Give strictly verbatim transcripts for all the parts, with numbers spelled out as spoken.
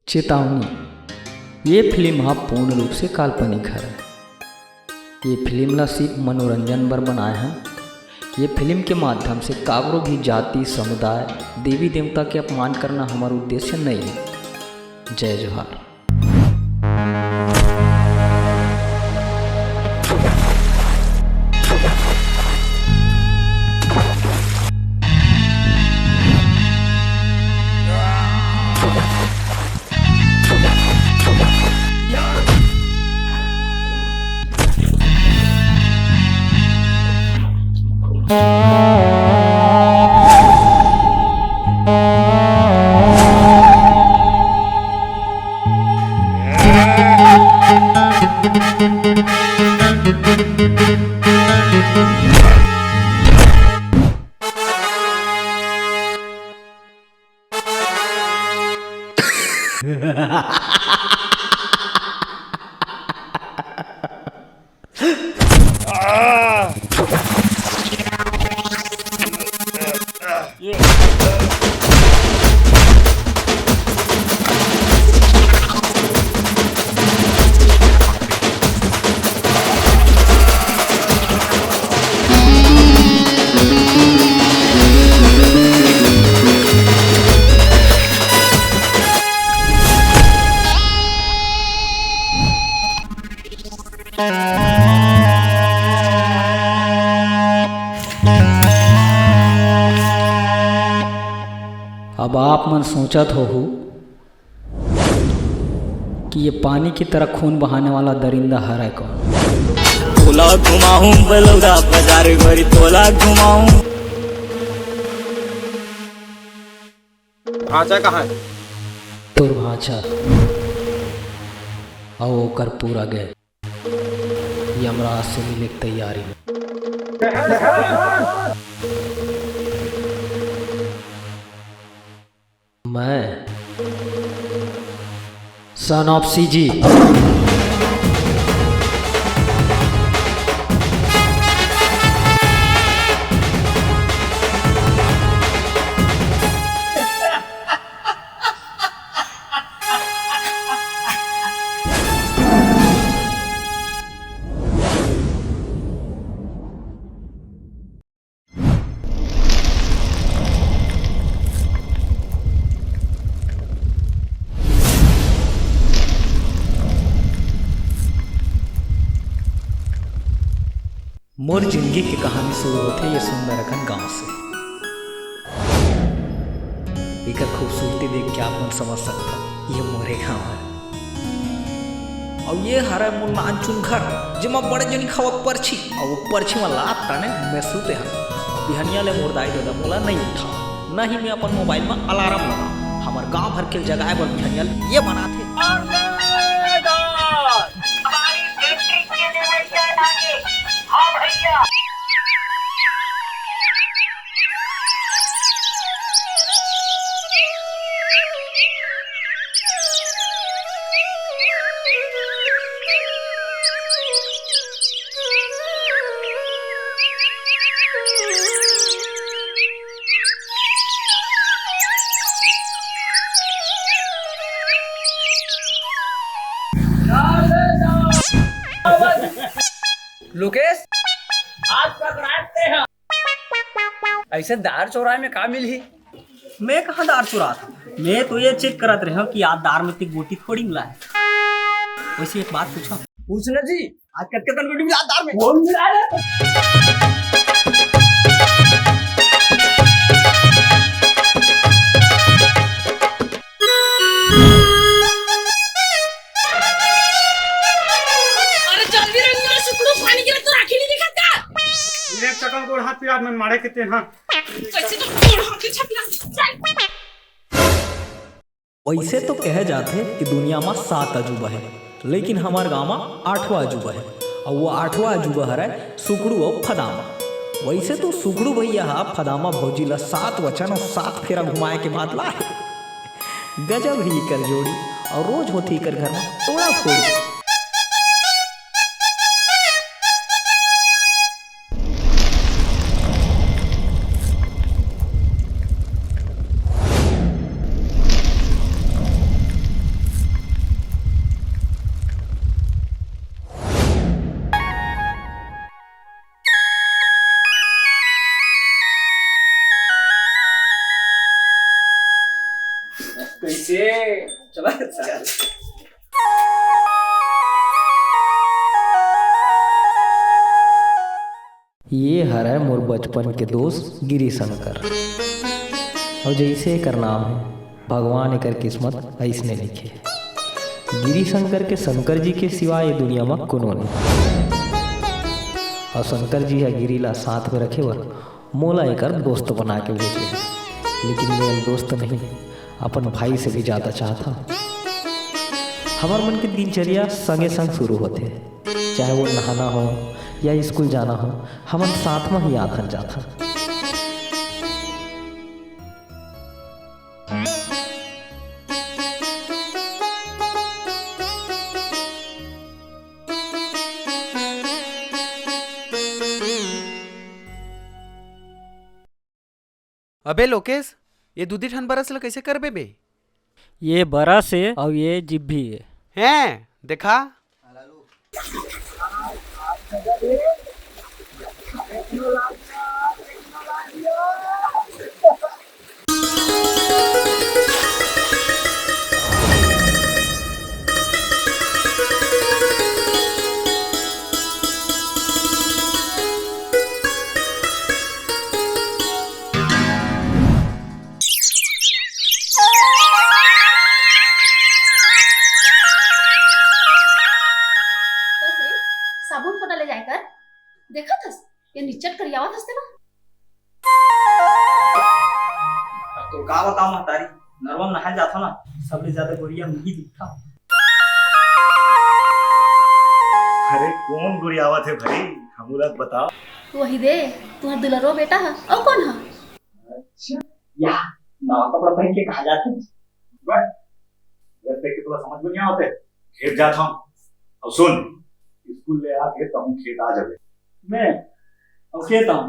चेतावनी, ये फिल्म ह पूर्ण रूप से काल्पनिक हरय। ये फिल्म ला सिर्फ मनोरंजन बर बनाए हन। ये फिल्म के माध्यम से काकरो भी जाति, समुदाय, देवी देवता के अपमान करना हमर उद्देश्य नइ हे। जय जोहार। अब आप मन सोचत होहू कि ये पानी की तरह खून बहाने वाला दरिंदा हरय कौन? तोला घुमाहूं बलौदा बाजार गोरी, तोला घुमाहूं। भांचा कहाँ है? तोर भांचा अउ ओकर पूरा गैंग यमराज से मिले के तैयारी में। मैं सन ऑफ सीजी। मोर जिंदगी के कहानी शुरू होथे ये सुंदर अकन गांव से। एकर खूबसूरती देख के आप मन समझ सकथव, ये मोरे गांव हरे। अउ ये हरय मोर नानचुन घर, जेमा बड़े जनी खावत परछी, अउ वो परछी म लात ताने मैं सूते हन। अउ बिहनिया ले मोर दाई ददा मोला नइ उठाव, न ही मैं अपन मोबाइल म अलार्म लगाव। हमर गांव भर के जगाए बर बिहनिया ले ये बनाथे। हमारी बेटी के लिए लेके आए। हाँ भैया। लोकेश, आज पकड़ाते हैं। ऐसे दार चौराहे में का मिलही? मैं कहाँ दार चुरात हूँ? मैं तो ये चेक करत रहे हूँ कि आज दार में ते गोटी थोड़ी मिला है। वैसे एक बात पूछा? पूछ ना जी, आज कतका कन गोटी मिला दार में? कौन मिला रे? अरे जल्दी रे, मेरा सुकड़ू पानी गिरा तो राखी नहीं दिखा क्या? मेरे चटल गोड़ हाथ पिरात मन मारे के तेन हा। कैसे तो गोड़ हाथ के छपिया। चल। वैसे तो कहे जाथे कि दुनिया म सात अजूबा हे, लेकिन हमर गांव म आठवां अजूबा हे, अउ वो आठवां अजूबा हरय सुकड़ू अउ फदामा। वइसे तो सुकड़ू भइया ह फदामा भौजी ल सात वचन अउ सात फेरा घुमाए के बाद लाहे। गजब ही एकर जोड़ी, अउ रोज होथे एकर घर म तोड़ा फोड़ी। कैसे? चला, चल। ये हरय मोर बचपन के दोस्त गिरीशंकर। अउ जइसे एकर नाम हे, भगवान एकर किस्मत अइसने लिखे। गिरीशंकर के शंकर जी के सिवा ये दुनिया म कोनो नइ। अउ शंकर जी ह गिरी ला साथ में रखे बर मोला एकर दोस्त बना के भेजे हे। लेकिन मैं दोस्त नहीं, अपन भाई से भी ज्यादा चाहत हंव। हमर मन के दिनचर्या संगे संग शुरू होथे, चाहे वो नहाना हो या स्कूल जाना हो, हमन साथ म ही आथन जाथन। अबे लोकेश, ये दूधी ठन बरस ल कइसे करबे बे? ये बरस ए अउ ये जिभ भी ए। हैं, देखा। कस रे, साबुन कोना ले जाए कर? देखत हस, ये निच्चट करियावत हस तेला। अब तो का बताओ महतारी, नरवा म नहाए जाथो ना, सबले ज्यादा गोरिया मैं ही दिखथों। अरे कोन गोरियावत हे भाई, हमू ला बताओ। वही दे, तुहर दुलरो बेटा ह, अउ कोन ह? अच्छा, या नवा कपड़ा पहन के कहाँ जाथे? बट, अगर देख के तोला समझ में नहीं आवत हे, खेत जात हूँ। अउ सुन, स्कूल ले आके तहूँ खेत आ जाबे। मैं? अउ खेत आऊँ?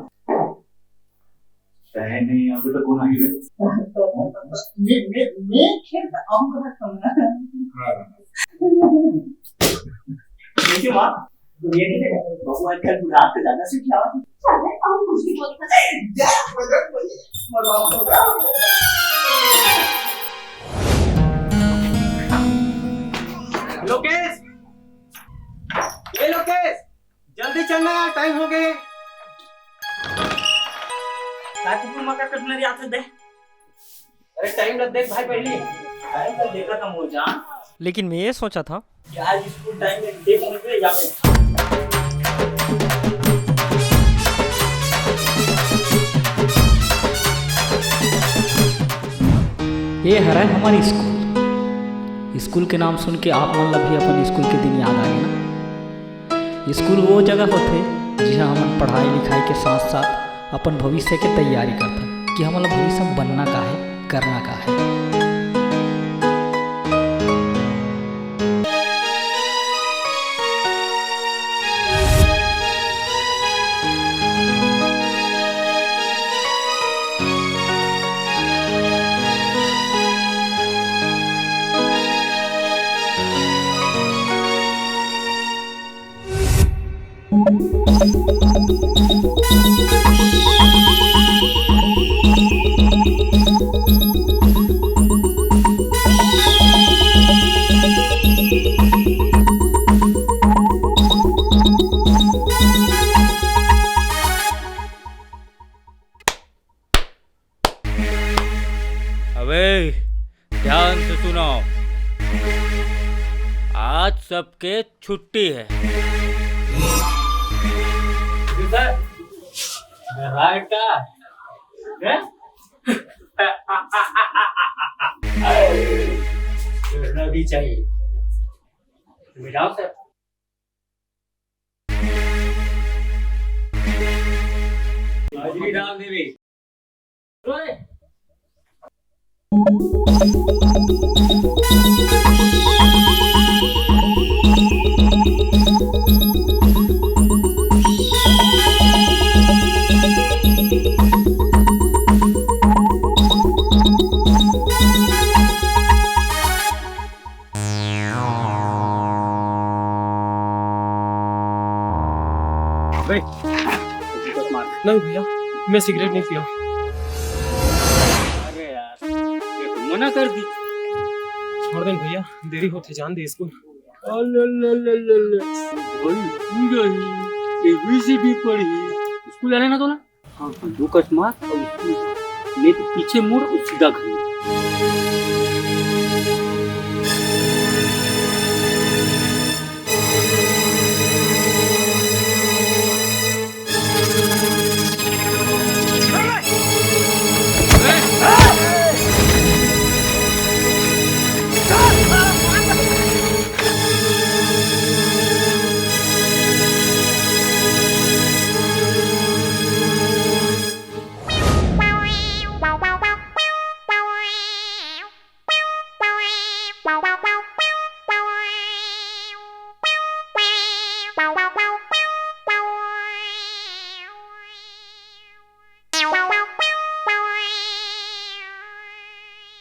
तय नहीं, अभी तो कोन आही रे। मैं, मैं, मैं खेत आऊँ कहाँ से? हाँ। देखिए माँ, दुनिया की जगह बहू आजकल बुढ़ाप से ज्यादा सीख लावा। चल, हम कुछ नहीं बोलते। जा, मजाक भाई, मजाक, मजाक। लोकेश, ए लोकेश, जल्दी चलना यार, टाइम हो गए। का कुकुर मका कटना रियात है बे? अरे टाइम ल देख भाई पहले। टाइम ल देखा था मोर जान। लेकिन मैं ये सोचा था कि आज स्कूल टाइम में देख मुझे या मैं। ये हरय हमारी स्कूल। स्कूल के नाम सुन के आप मन ला भी अपन स्कूल के दिन याद आगे ना? स्कूल वो जगह होथे, जिहां हमन पढ़ाई लिखाई के साथ-साथ अपन भविष्य के तैयारी करथन कि हमन ला भविष्य में बनना का हे, करना का हे। अबे, ध्यान से सुनो, आज सबके छुट्टी है। सर, राइट का है? करना भी चाहिए। मिलाओ सर। हाजिरी डाल दे रे। नहीं भैया, मैं सिगरेट नहीं पिया। अरे यार, ये तो मना कर दी। छोड़ दे भैया, देरी होथे, जान दे स्कूल। अल्लाह, भाई पूरा ही एबीसीडी पढ़ी, स्कूल जाना ना तोला। हाँ, हाँ, दो कस मार और स्कूल जा। नहीं तो पीछे मुड़ और सीधा घर।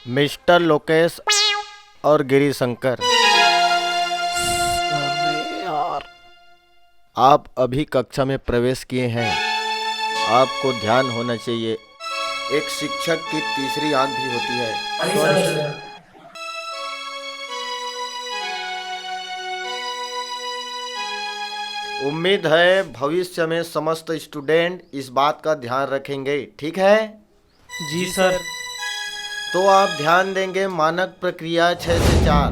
मिस्टर लोकेश और गिरी शंकर, अरे यार। आप अभी कक्षा में प्रवेश किए हैं, आपको ध्यान होना चाहिए। एक शिक्षक की तीसरी आंख भी होती है। उम्मीद है भविष्य में समस्त स्टूडेंट इस बात का ध्यान रखेंगे, ठीक है? जी सर। तो आप ध्यान देंगे मानक प्रक्रिया छः से चार।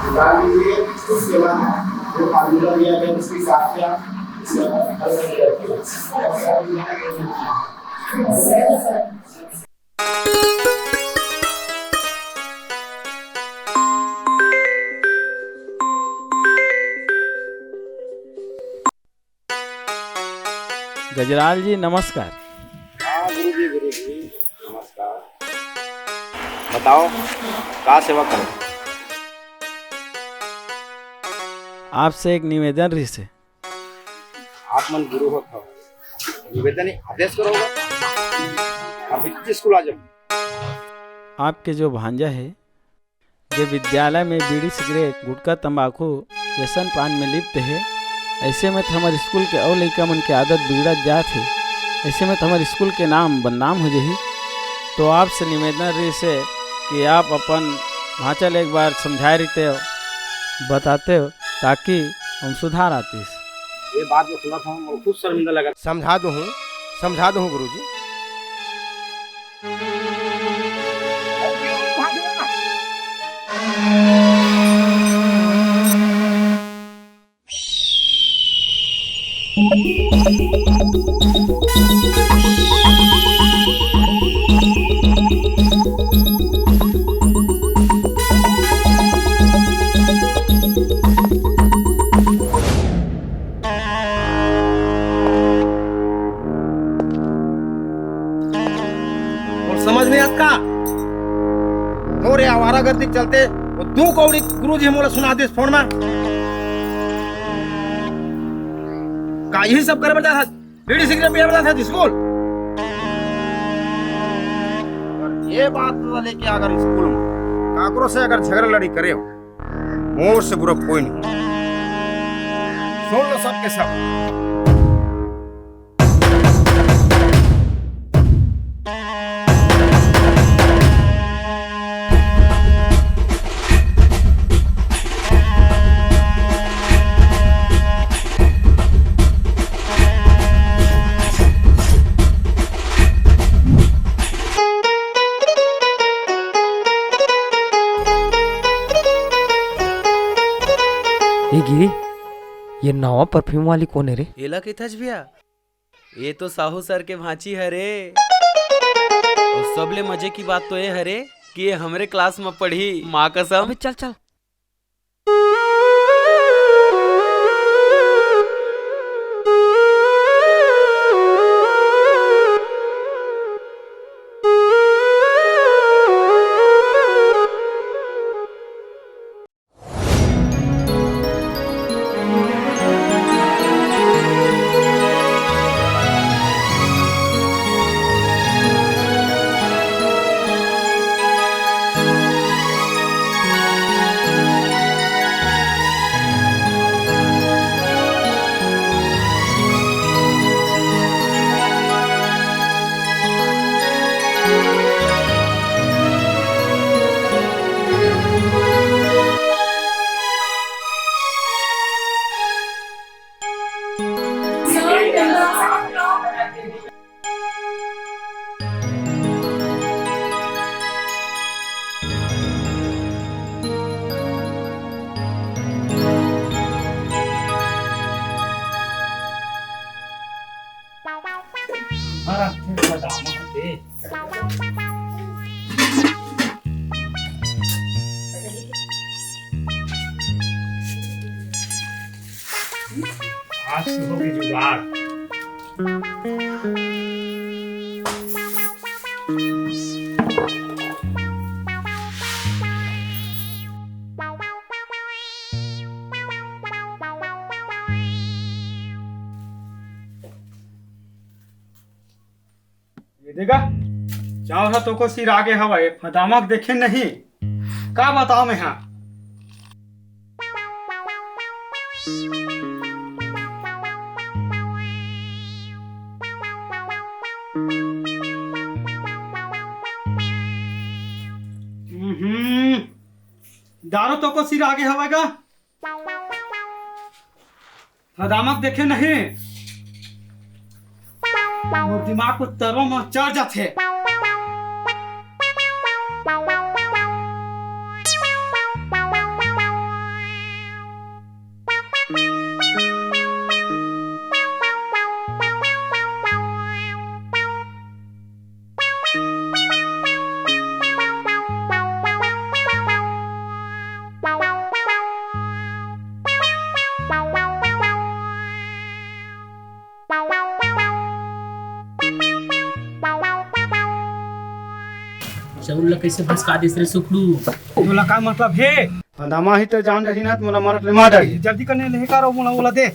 निकाल दीजिए। उसके बाद जो फार्मूला दिया गया, उसके हिसाब से आप इसे हल करके रखिए। गजराल जी, नमस्कार। हाँ गुरु जी, गुरु जी, नमस्कार। बताओ, का सेवा करो? आपसे एक निवेदन रहिसे। आप मन गुरु होत हो, निवेदन ही आदेश करो। अभी स्कूल आ जाओ। आपके जो भांजा है, जे विद्यालय में बीड़ी, सिगरेट, गुटखा, तंबाकू जैसन पान में लिप्त हे, ऐसे में तो हमर स्कूल के अउ लइका मन के आदत बिगड़त जात हे, ऐसे में तो हमर स्कूल के नाम बदनाम हो जाही। तो आपसे निवेदन रहिसे कि आप अपन भांचा ल एक बार समझाए रहिते, बताते, ताकि हम सुधार आतिस। ये बात जो सुना था, मोर खुद शर्मिंदा लगा। समझा दूँ, समझा दूँ गुरुजी। मोर समझ नहीं आत का? तोरे आवारागर्दी के चलते वो दू कौड़ी गुरुजी मोला सुना दिस फोन में। का यही सब करे बर जात हस? बीड़ी सिगरेट पिए बर जात हस स्कूल? अगर ये बात ला लेके अगर स्कूल में काकरो से अगर झगड़ा लड़ी करे हो, मोर से बुरा कोई नहीं। सुन लो सबके सब। ए गिरी, ये नवा परफ्यूम वाली कोन हे रे? एला कहिथस भैया, ये तो साहू सर के भांची हरे। अउ सबले मजे की बात तो ये हरे कि ये हमरे क्लास में पढ़ी, माँ कसम। अबे चल, चल। आज तो होगे जुगाड़। ये देगा, चाउर ह तोको सिरा गे हवय, फदामक देखे नहीं, का बताओ मैं हा? हम्म, दारू तोको सिरा गे हवय गा? फदामक देखे नहीं, मोर दिमाग को तरो म चढ़ जाथे। चाउर ला कइसे भसका दिस रे सुखड़ू? तोला का मतलब हे? फदामा ही तो जान रही ना, मोला मरत ले मार डारी। जल्दी करने ले करो, मोला ओला दे।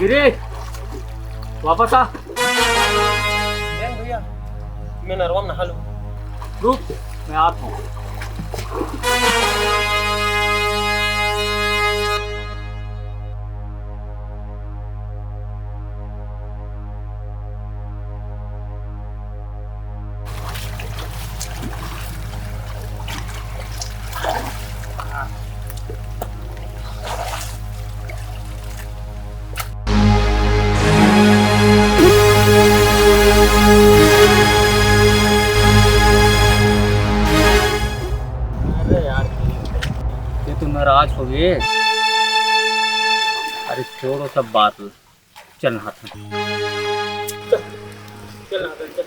गिरी, वापस आ। नहीं भैया, मैं नरवा में नहा लूँ। रुक, मैं आता हूँ। अरे यार, ये तो नाराज हो गए। अरे छोड़ो सब बात, चल नहाते हैं। चल, चल नहाते हैं, चल।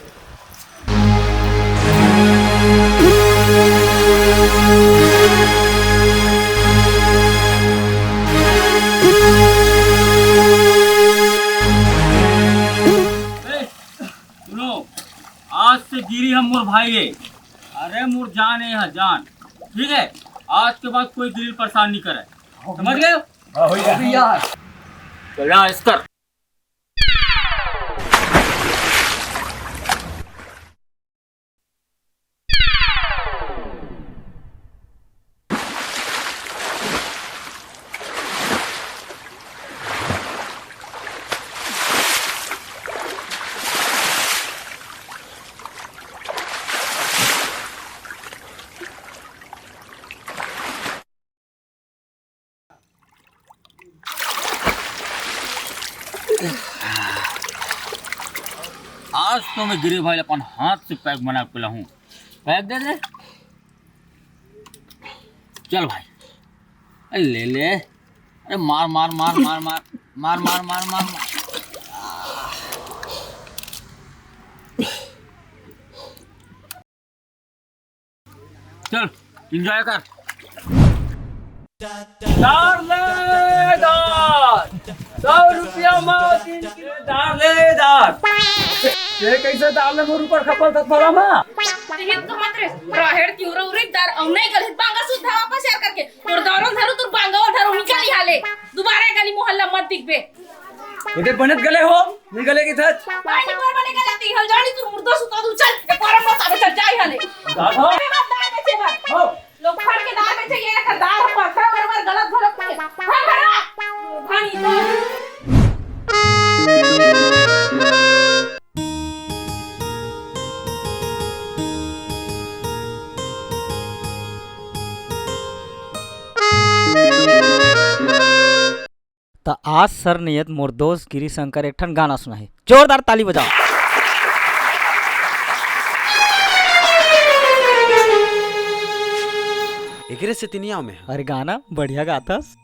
ए, सुनो, आज से गिरी हम मोर भाई है। अरे मोर जान है यहाँ जान, ठीक है? आज के बाद कोई गिरी परेशान नहीं करे, समझ गए? हाँ, हो गया। भैया। चल जा, इसकर। आज तो मैं गिरी भाई ल अपन हाथ से पैक बना के पिलाहूँ। पैक दे दे। चल भाई, अरे ले ले। अरे मार मार मार मार मार मार मार मार मार मार। चल, एंजॉय कर। दार ले दार, सौ रुपया में तीन किलो दार ले दार। ये कैसे दार ले मोर ऊपर खपल तक भरा मा? ये तो मत रे, राहेड़ की उरा उरी दार, अब नहीं गले बांगा सुद्धा वापस यार करके। तोर दारो धरो, तोर बांगा धरो, निकल यहाँ ले। दोबारा गली मोहल्ला मत दिखबे। एदे बनत गले हो, नहीं गले की धत। पानी पर बने गले ती हल जानी तू मुर्दा सुता दू चल। ए परम मत आवे चल जाई हले। दादा। अरे मत दाई बेचे बर। हो। लोग फड़ के दाई बेचे ये कर दाई हम पत्थर बर बर गलत गलत में। हम भरा। भानी तो। त आज सर नियत मोर दोस्त गिरी शंकर एक ठन गाना सुनाही। जोरदार ताली बजाओ। एकरे से तिनिया में। अरे गाना बढ़िया गाथस।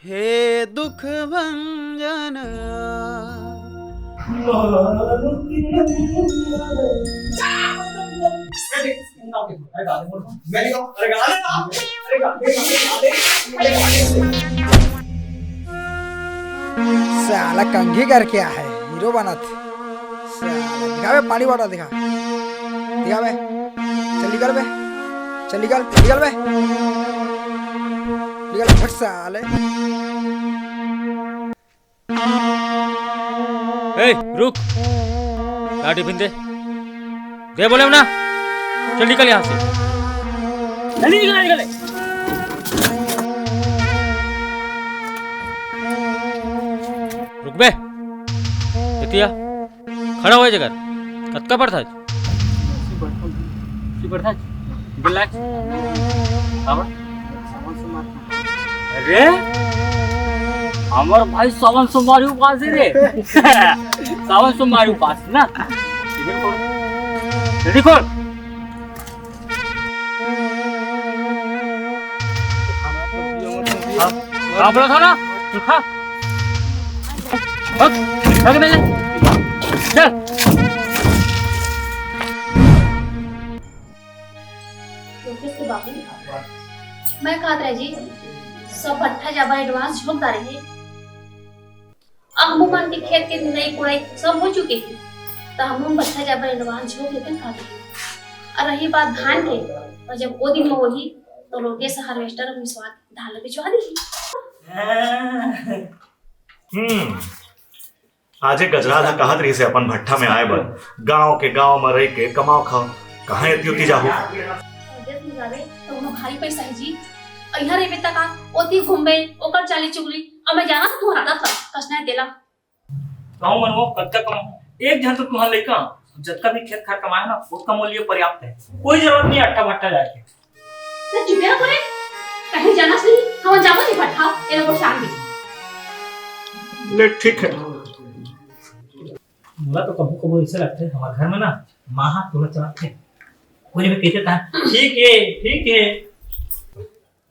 हे दुख भंजन। साला कंघी करके आए, हीरो बनत। साला दिखा बे, पानी बॉटल दिखा। दिखा बे। चल निकल बे। चल निकल, निकल बे। निकल फट साले। ए, रुक। लाठी टिफिन दे। दे बोले ना। चल निकल यहाँ से। जल्दी निकल, निकल। रुक बे। एतिया। खड़ा होए जगह। कतका पड़ता है? अस्सी पड़ता है। अस्सी पड़ता है। बिल्ला। बाबा। अरे, हमर भाई सावन सोमवारी उपास है रे। सावन सोमवारी उपास ना। जल्दी खोल। हाँ, हाँ, बोला था ना, तू खा। भाग, भाग में ले। चल। रुको तो बाबू, मैं कहत रहे जी, सब भट्ठा जाबा एडवांस झोंक डारे हे। अब हमू मन के खेत के निंदई कोड़ई सब हो चुके हे, त हमू मन भट्ठा जाबा एडवांस झोंक लेते कहत रहे। अउ रही बात धान के, तो जब वो दिन में होही, तो लोकेश हार्वेस्टर मिसवा धान ल बिचवा दी। हम्म। आजे गजराज ह कहत रहिस हे अपन भट्ठा में आए बर, गांव के गांव म रहि के कमाओ खाओ, कहाँ एती ओती जाहू? परदेस में जाबे त ओमा भारी पइसा हे जी। अइहां रहिबे त का, ओती घूमबे, ओकर चाली चुगली, अब मैं जाना त तुम्हारा आदत ल, कस नाय तेला। कहूं मनमोहन, कतका कमाहूं, एक झन तो तुम्हार लइका, जतका भी खेत खार कमाए ना, ओतका मोर लिए पर्याप्त हे, कोई जरूरत नहीं अट्ठा भट्ठा जाए के। ते चुपे रह तोरे। कहीं जाना सही, हमन जाबो नहीं भट्ठा, ये लोग शाम में। ले ठीक है। मोला तो कभू कभू ऐसे लगथे, हमर घर में ना माँ हाथ तोला चलाथे। कोई भी कहथे ता, "ठीक है, ठीक है।"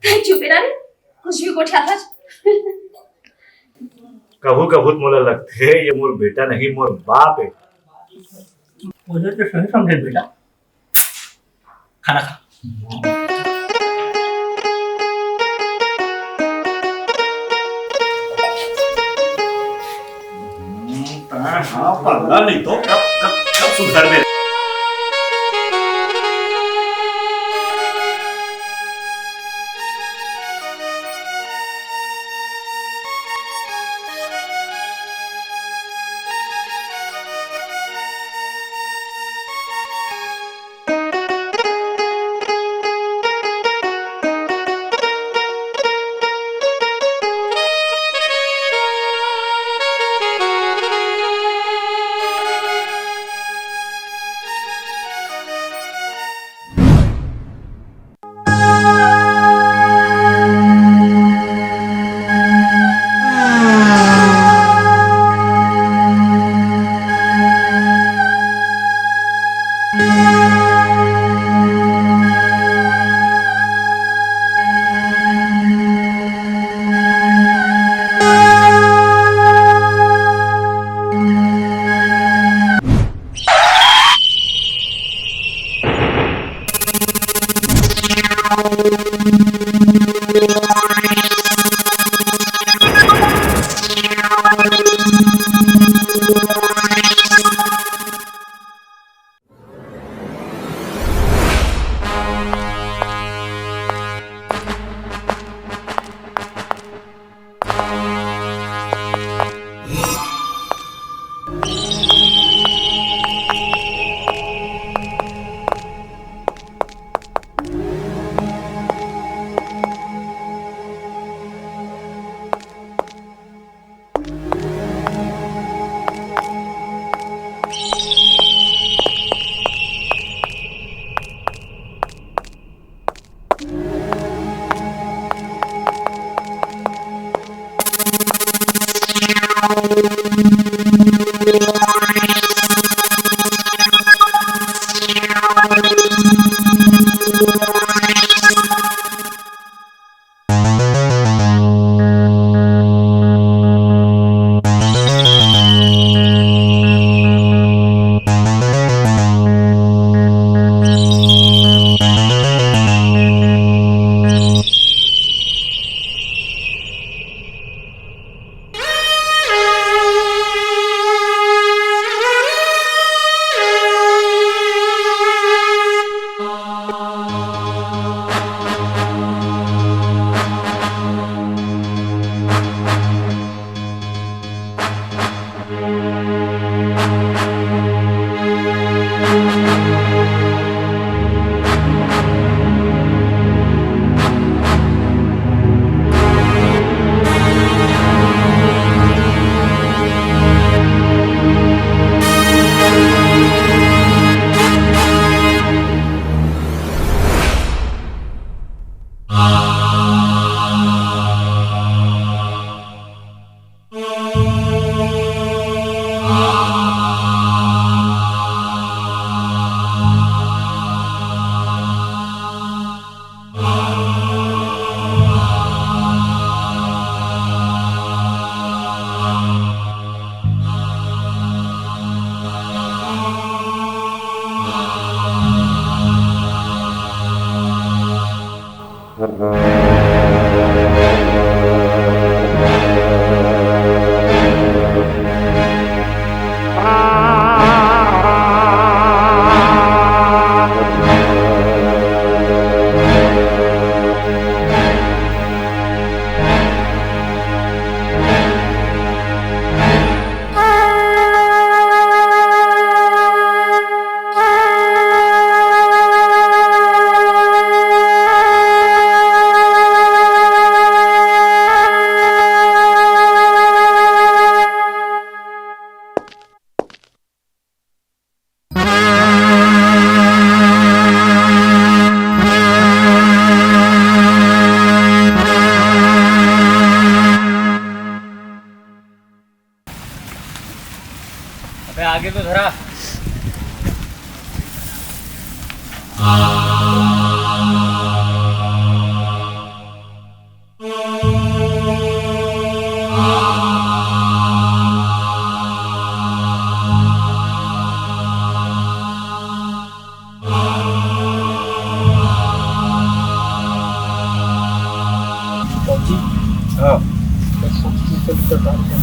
ते चुपे रह रे, कुछ भी गोठियाथस। कभू कभू तो मोला लगथे, ये मोर बेटा नहीं, मोर बाप है। मुझे तो सही समझे बेटा। खाना खा। हम्म, हाँ, पल्ला नहीं तो कब, कब, कब सुधर दे। बाबूजी, हाँ। बस सब चीज़ का विचार कर।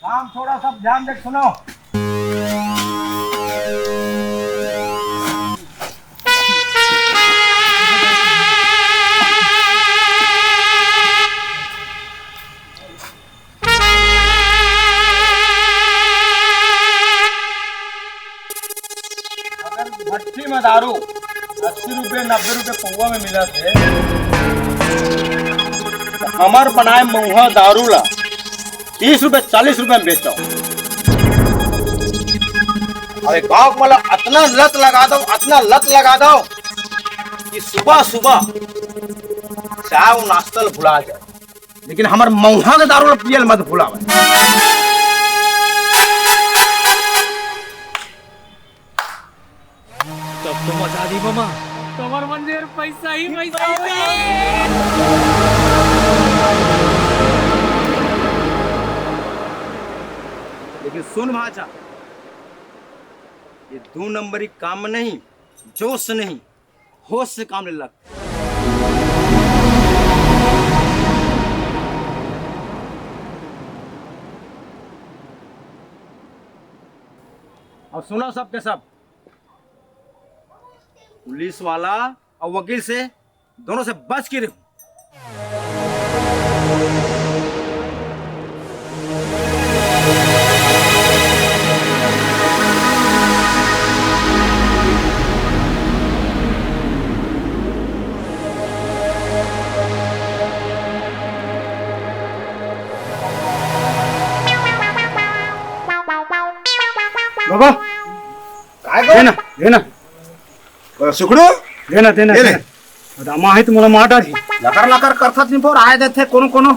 काम छोड़ा, सब ध्यान दे सुनो। अगर भट्टी में दारू अस्सी रुपये, नब्बे रुपये पौवा में मिलथे, त हमर बनाए मउहा दारू ला तीस रुपये, चालीस रुपये में बेचो। अरे गाँव वाला अतना लत लगा दो, अतना लत लगा दो कि सुबह सुबह चाय अउ नाश्ता ल भुला जाए, लेकिन हमर मउहा के दारू ल पियल मत भुलावे। तब तो मजा आ गई मामा। कमर मंदिर पैसा ही पैसा। लेकिन सुन भांचा, ये दो नंबरी काम में नहीं, जोश से नहीं, होश से काम ले लग। अउ सुनो सबके सब, पुलिस वाला अउ वकील से दोनों से बच के रहो। बाबा, काय दे ना, दे ना। अ, सुखड़ू? दे ना, दे ना, ये दे ले। ना। दामा ही तो मोला मार डारही। लकर लकर करथस निपोर आए देथे कोनो कोनो।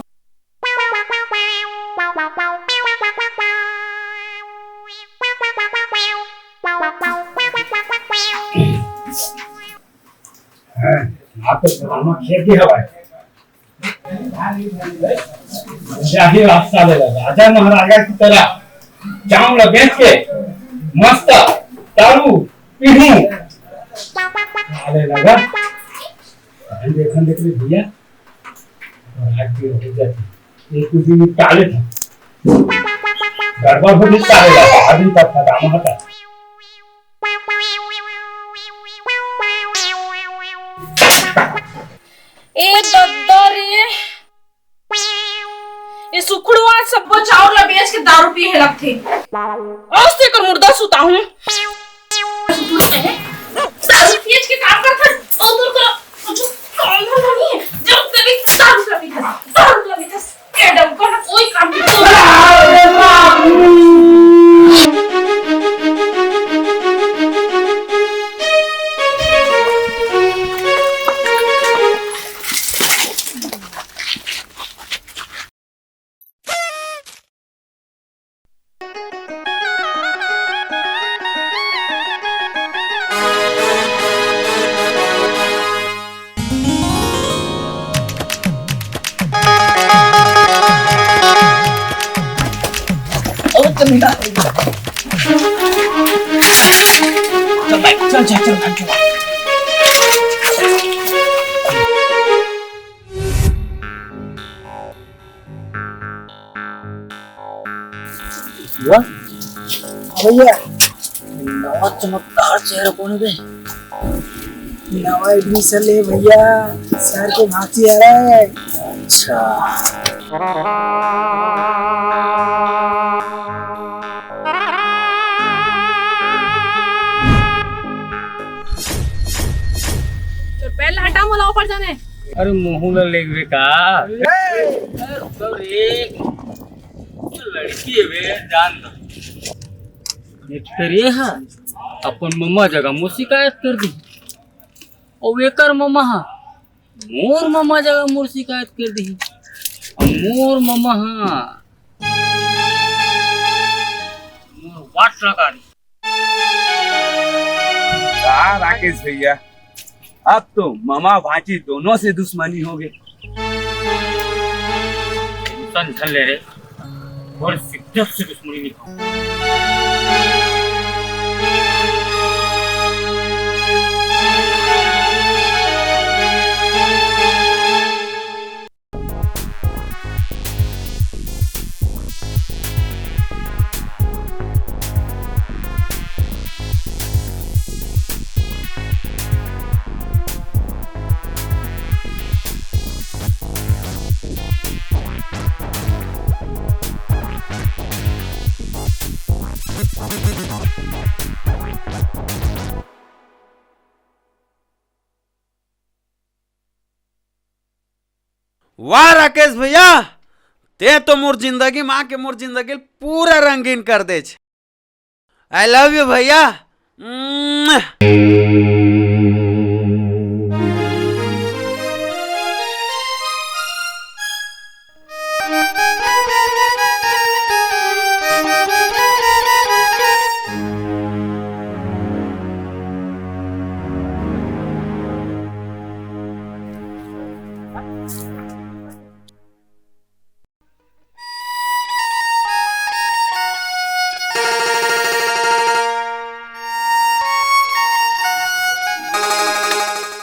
हाँ, आप तो दामा खेत की हवा है। जाहि रास्ता ले लगा, राजा महाराजा की तरह चांवल बेच के मस्त दारू पीहूं। साले लगा, धन देखन देख ले भैया, और आज भी हो जाती। एक कुछ दिन निपटा लेता। गड़बड़ हो गई साले लगा, अभी तक खत्म होता। ए दद्दा रे, ये सुखड़ू आज सब्बो चाउर ला बेच के दारू पीए लगथे। आज तो एकर मुर्दा सुताहूं। दारू बेच के काम करथन, अउ तोर करा कुछ काम धंधा नहीं है। जब तभी दारू ला पीथस, दारू ला पीथस। ए डंपर ना कोई काम नहीं। चल भाई, चल, चल, चल, चल। वाह। भैया, नवा चमकदार चेहरा कौन बे? नवा एडमिशन ले भैया, सर के भांची आ रहा है। अच्छा। तो पहले हटा, मोला ऊपर जाने। अरे, मुंह ला लेगबे का? अरे, अरे, लड़की है बे, जान दो। एक तो ये हा, अपन ममा जगह मोर शिकायत कर दी, अउ एकर ममा हा मोर ममा जगह मोर शिकायत कर दी। अउ मोर ममा हा मोर वाट लगा दी। का राकेश भैया, अब तो ममा भांची दोनों से दुश्मनी हो गई। टेंशन झन ले रे, और शिक्षक से दुश्मनी नहीं खाऊं। वाह राकेश भैया, ते तो मोर जिंदगी मा के मोर जिंदगी पूरा रंगीन कर देच। I love you भैया।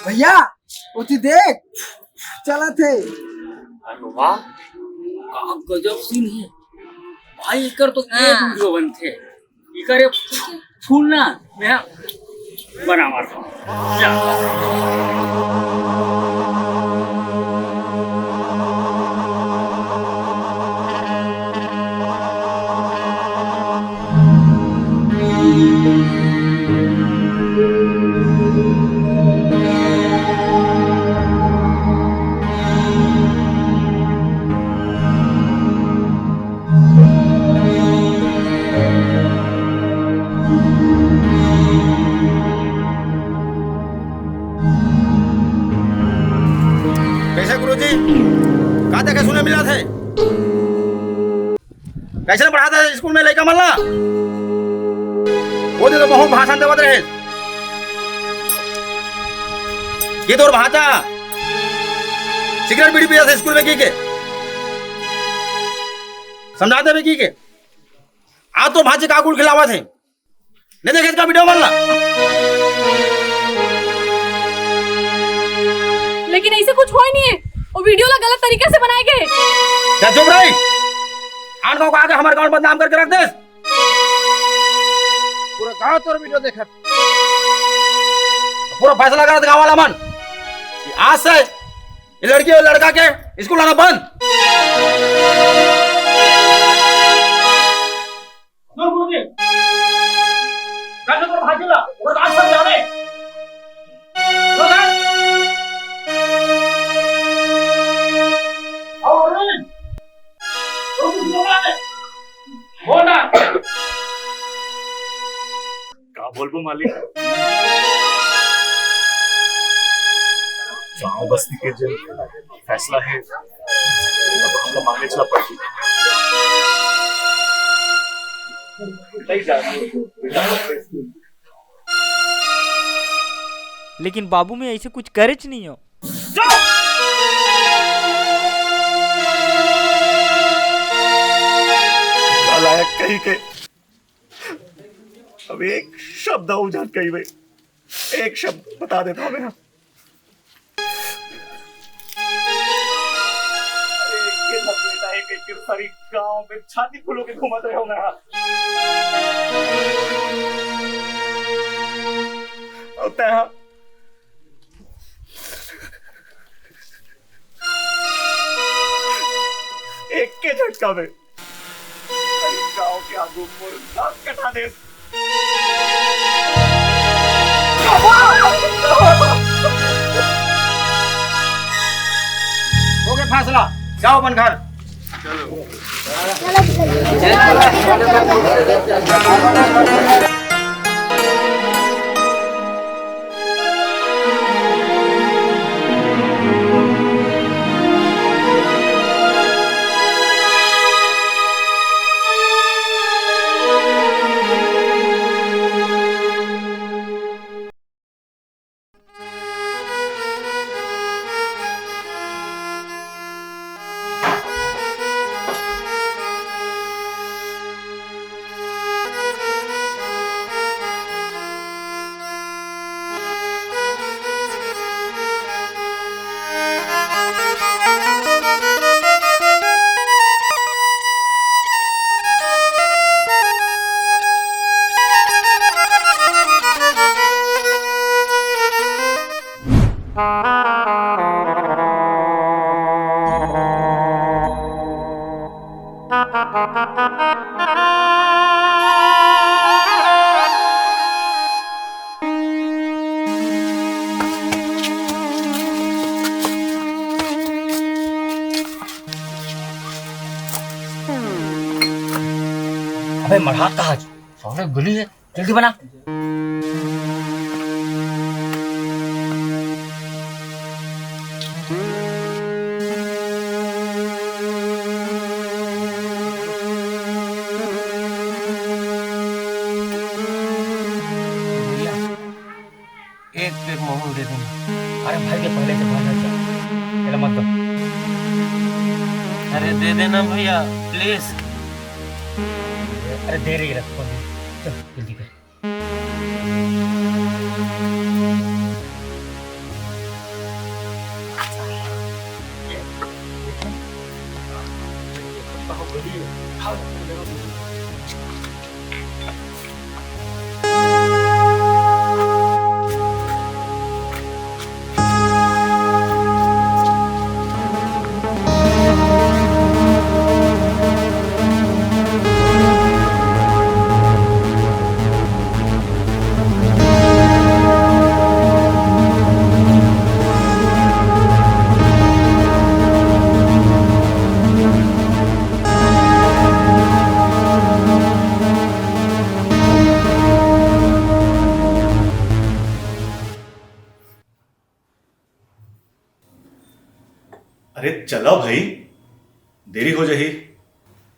भैया, ओती देख, चलत हे। अरे वाह, का गजब सीन हे भाई, एकर तो एक हाँ। वीडियो बनथे। इकर ये फूल ना, मैं बनावत हूँ। जा। कैसे गुरुजी? का देखे सुने मिलत हे? कैसे पढ़ात हे स्कूल में लइका मन ला? वो दिन तो बहुत भाषण देवत रहे। ये तोर भांचा सिगरेट बीड़ी पियत हे स्कूल में कहिके। समझा देबे कहिके। आज तोर भांची का गुण खिलावत हे। नहीं देखे इसका वीडियो मन ला। लेकिन ऐसे कुछ होय नहीं हे। वो वीडियो ला गलत तरीका से बनाए गए। जा चुप रही। आन गाँव का आके हमर गाँव बदनाम करके रख देस। पूरा गाँव तोर वीडियो देखत। पूरा फैसला करत गाँव वाला मन कि आज से ये लड़की और लड़का के स्कूल आना बंद। दूर गुरुजी, जाके तोर भांची ला, ओकर बात समझावे। बोल ना। और अरविंद, तू कुछ बोला है? बोल ना। का बोलबो मालिक, गांव बस्ती के जो फैसला है, अब हमला माने ला पड़ही। लेकिन बाबू, मैं ऐसे कुछ करेच नहीं हो। नालायक कहीं के अब एक शब्द अउ झन कहिबे, एक शब्द बता देथंव मैं। अरे, एक के साथ बेटा, एक, एक के सारी गांव में छाती फुलो के घूमत रहे हो ना। अउ तैं हा एक के झटका में गांव के आगू मोर नाक कटा देस। हो गया फैसला, जाओ अपन घर। अबे मढ़ा कहाँ? साले गली है। जल्दी बना। भैया, एक पैक महुआ दे देना। अरे भाई के पहले से भाग जा। चला मत दो। अरे दे देना भैया, प्लीज। अरे दे रही है, रख फोन। चल जल्दी कर। अरे चलो भाई, देरी हो जाही।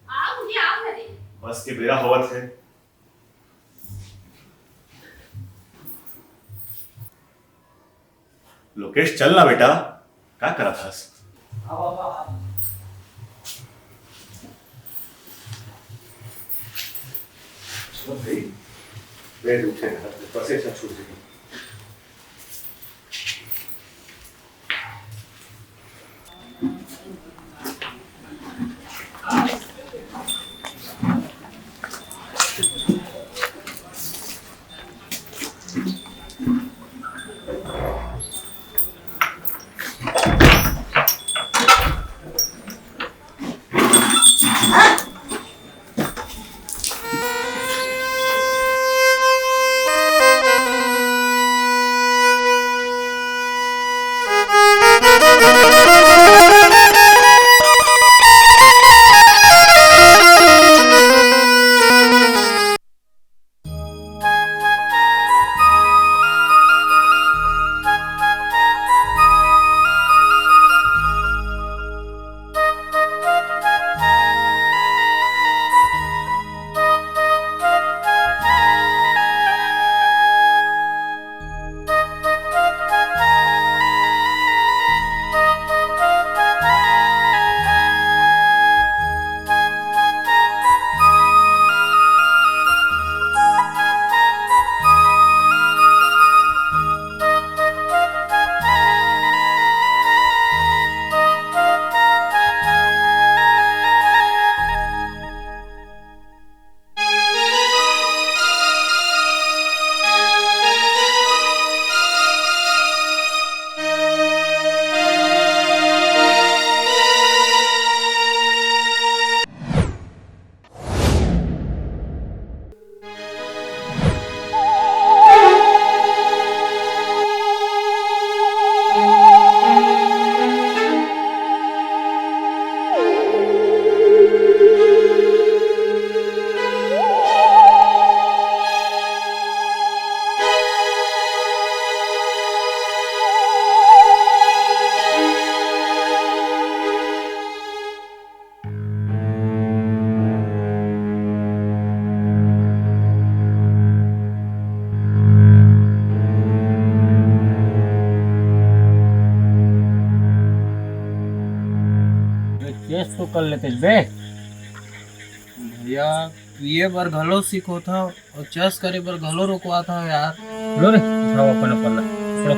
आओ भैया, आओ घरे। बस के बेरा होवत है। लोकेश, चल ना बेटा, का करत हस? सुन भाई, बेड उठे ना, बस ऐसा छूट जाए। कर लेते बे। भैया, पिए बर घलो सिखोथव अउ चस करे बर घलो रोकवाथव यार। लो रे, उठाओ अपन पल्ला, पकड़ो,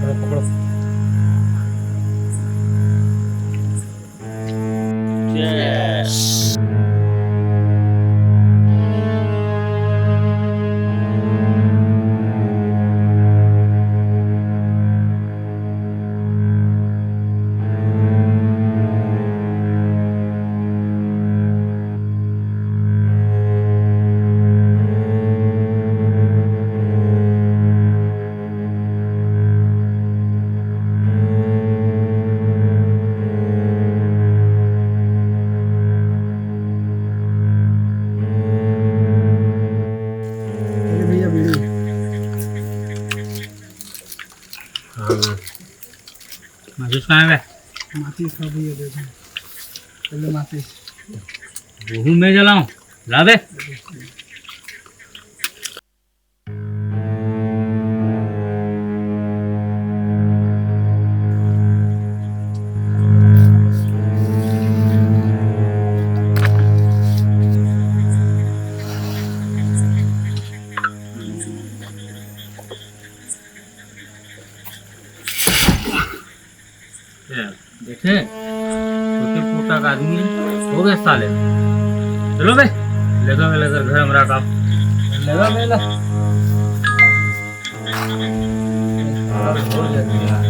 पकड़ो, पकड़ो। अरे भैया, बीड़ी। हाँ। माचिस कहाँ है बे? माचिस का भैया दे दो। चलो माचिस। वहू मैं जलाऊं? ला बे। ए, देखे, छोटे पोटा का आदमी हो गए साले। चलो बे, लेगा बे, लेकर घर हमरा का। लेगा बे, ला। साला छोड़ दे दिया।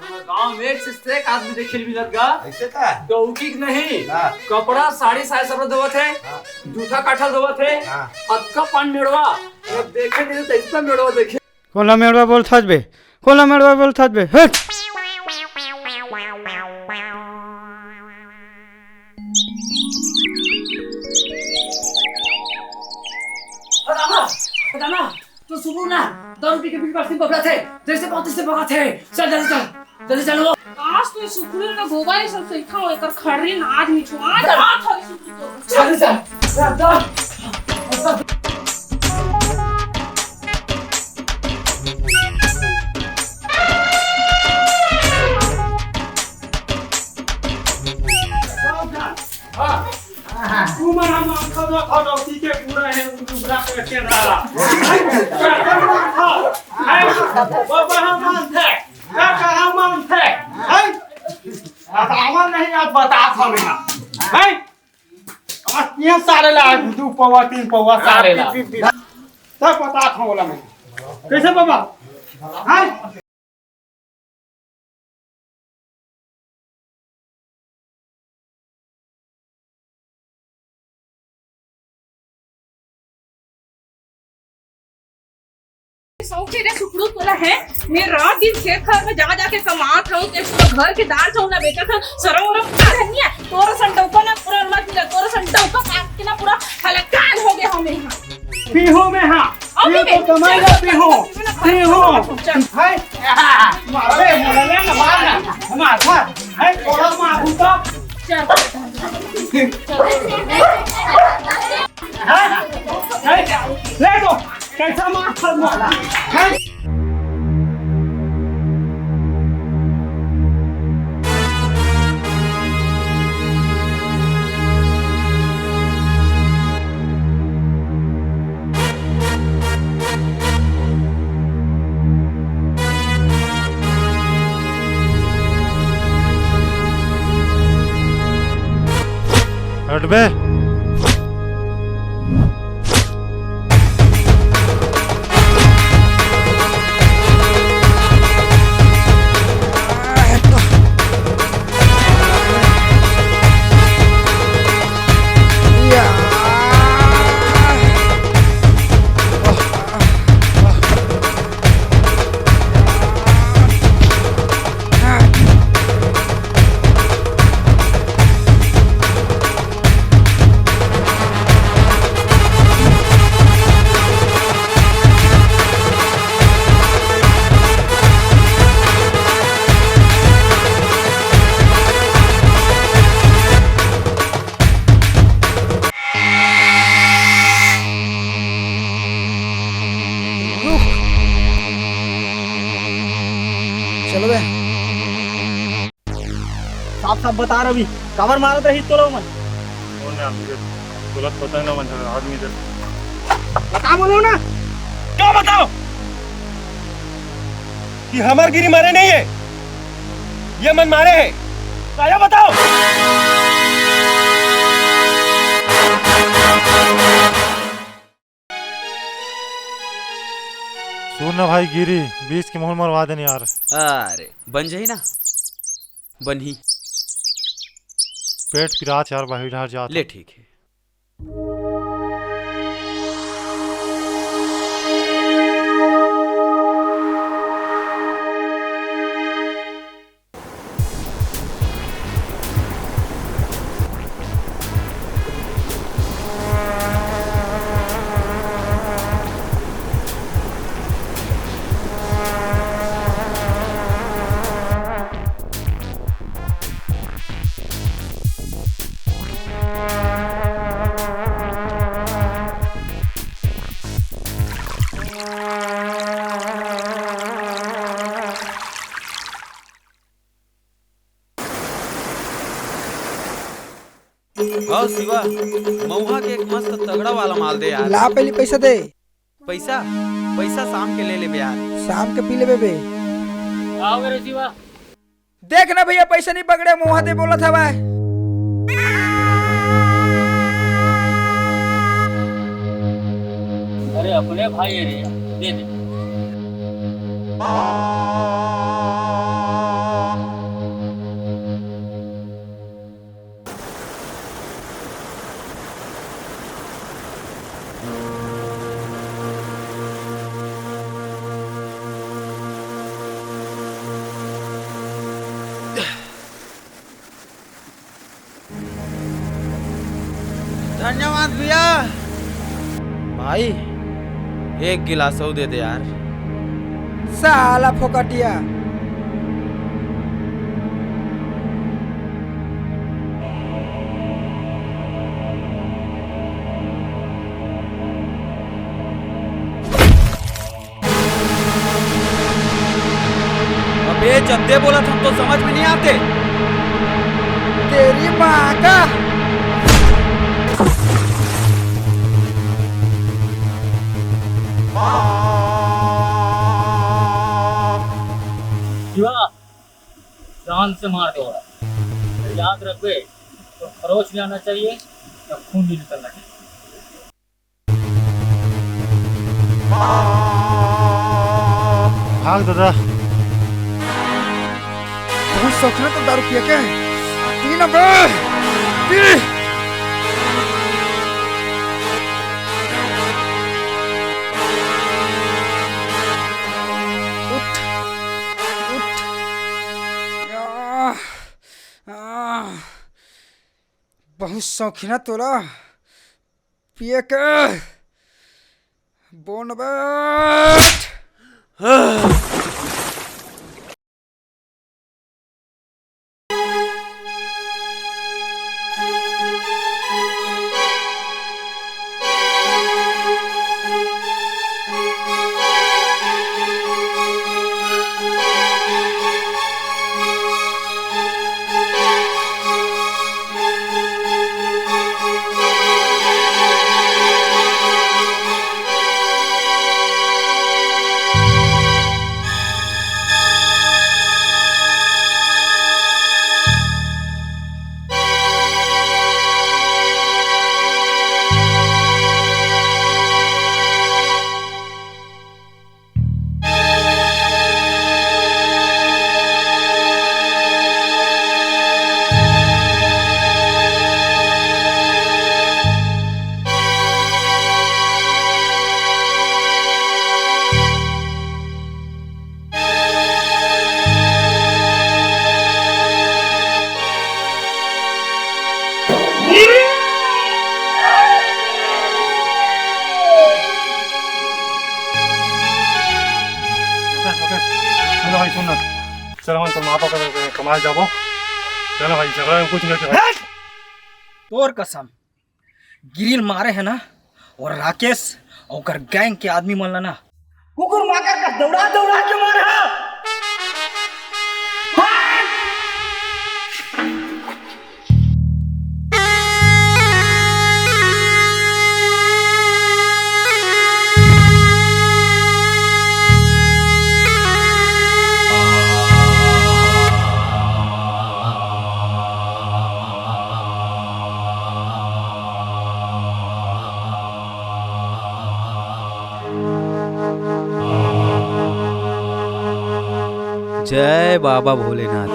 हमर गांव में एक से एक आदमी देखे ल मिलत गा। ऐसे का? डौकी के नहीं, हाँ। कपड़ा, साड़ी, साया सब ल देवत हे। हाँ। जूठा काठा ल देवत हे। हाँ। अतका पान मेड़वा, अब देखे नहीं तो इतना मेड़वा देखे। कोन ला मेड़वा बोलथस बे? कोन ला मेड़वा बोलथस बे? हट! दादा, दादा, तो सुबह ना दारू पी के बिल पास बगड़ा थे, जैसे बात से बगड़ा थे। चल, जल्दी चल, जल्दी चल वो। आज तो सुखुल ना गोबर ये सब सही था, एकर खर्री ना आदमी छो, आज रात हरी सुखुल तो। जल्दी चल, चल, चल। तुमन ह मानथव तो खटौती के पूरा हे, दूसरा के केंद्रा ला। काकर मानथव? हैं? बाबा ह मानथे। काका ह मानथे। हैं? बतावन नहीं, अब बतात हंव मैं। हैं? अब ये सारे ला दू पौवा, तीन पौवा सारे ला। तब बतात हंव ओला मैं। कइसे बाबा? हैं? सौंफ के रे सुखड़ू तोला है, मैं रात दिन खेत खार में जा जाके कमात हूँ, ते पूरा घर के दाल चाउर ना बेचत हूँ, सरम उरम का है नहीं है? तोर संडौका ना पूरा मत मिला, तोर संडौका काट के ना पूरा हलकान हो गया हूँ मैं यहाँ। पीहू में हाँ। अभी पीहू तो कमाई ना पीहू। पीहू। चल। हाय। मारे, मारे, मार ना। मार, मार। हाय, थोड़ा मार, तू तो। चल। हाँ, हाँ। हाय, ले दो। कैसा मार, मार। हाय। हट बे। चलो बे। साफ साफ बता रवि, काबर मारत रही तोला मन? कौन है आदमी? तोला पता है ना मन आदमी दे। बता बोलो ना। क्या बताओ कि हमार गिरी मारे नहीं है, ये मन मारे है। तो आया बताओ। सुन ना भाई गिरी, बीस के मोहन मरवा देन यार। अरे बन जाही ना, बनही। पेट पिरात यार, बाहिर डहर जात। ले ठीक है। हव शिवा, मउहा के एक मस्त तगड़ा वाला माल दे यार। ला, पहली पैसा दे। पैसा? पैसा शाम के ले लेबे यार। शाम के पी लेबे बे। आओ रे शिवा। देख ना भैया, पैसा नहीं पकड़े, मउहा दे बोलत हवय। अरे अपने भाई है रे, दे दे। धन्यवाद भैया। भाई, एक गिलास अउ दे दे यार। साला फोकटिया। अबे जब दे बोला था तो समझ में नहीं आते। तेरी माँ का। से मार दे ओला। याद रखबे, तो खरोच भी आना चाहिए, या खून भी निकलना चाहिए। भाग दादा। बहुत शौक है ना तो दारू पिए के? पी ना बे, पी। उठ, उठ। आह, आह। बहुत शौक है ना तोला पिए के? बोन बैठ। ओके, ओके। सुनो भाई, सुनो। चलो, हम तो माँ पापा के कमाए जाबो। चलो भाई, झगड़ा में कुछ नहीं होता भाई। तोर कसम, गिरिल मारे है ना, और राकेश और ओकर गैंग के आदमी मन ला ना, कुकुर माकर का दौड़ा दौड़ा के मारे है। जय बाबा भोलेनाथ।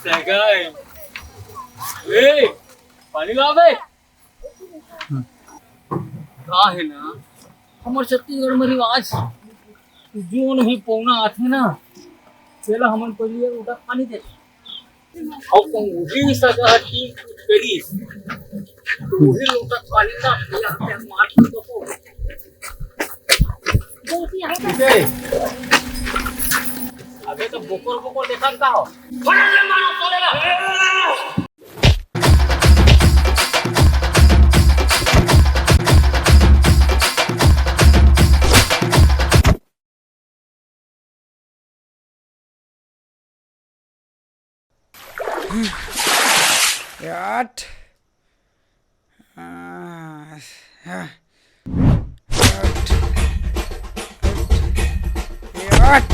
सगाई। ए, पानी लावे। का है ना, हमर छत्तीसगढ़ में रिवाज, जोन भी पौना आथे ना, तेला हमन पहले उठा पानी दे। अउ कहूँ उही सगा ह ठीक करिस, तो उही लोटा पानी ला पिया के मार के बको। अबे तो बोकर बोकर देखत का हो? फटाक ले मारो साले ला। याट। आ, हा। याट। याट।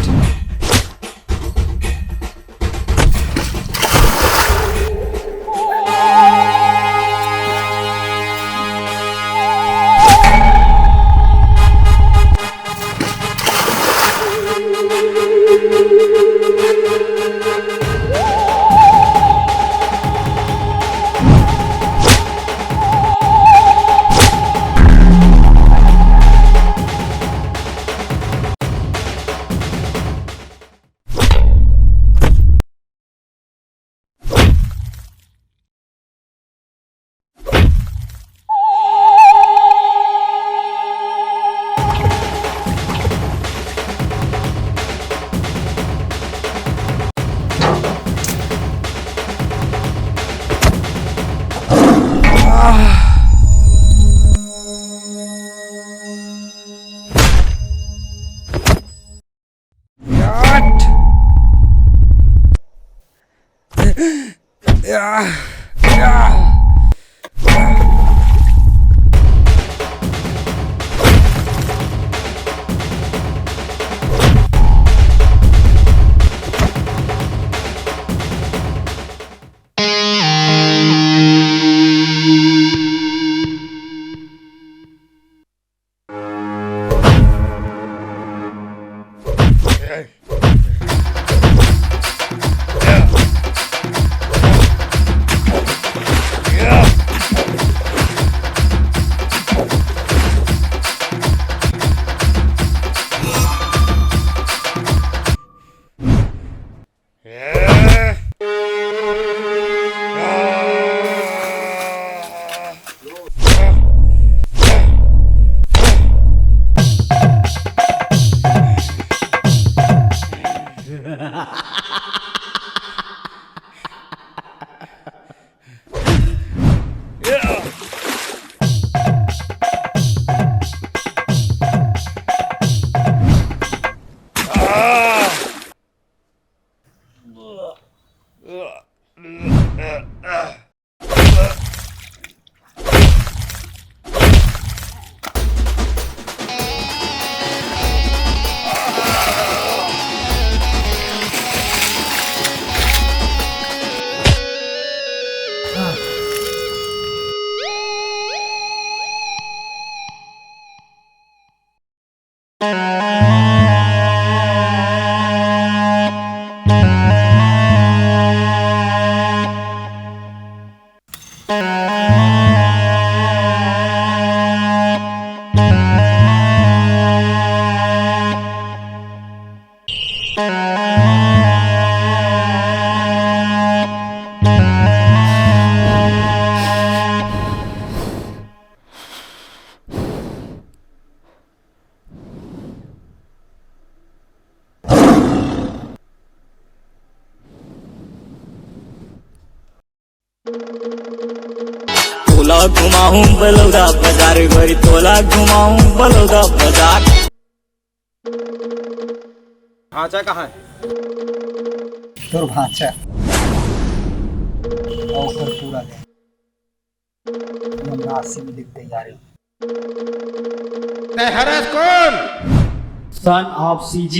तोला घुमाहूं बलौदा बाजार, गोरी तोला घुमाहूं बलौदा बाजार। भांचा कहाँ है? तोर भांचा। अउ ओकर पूरा गैंग। हम नाश से मिले के तैयारी। तैं हरस कोन? Son of C G।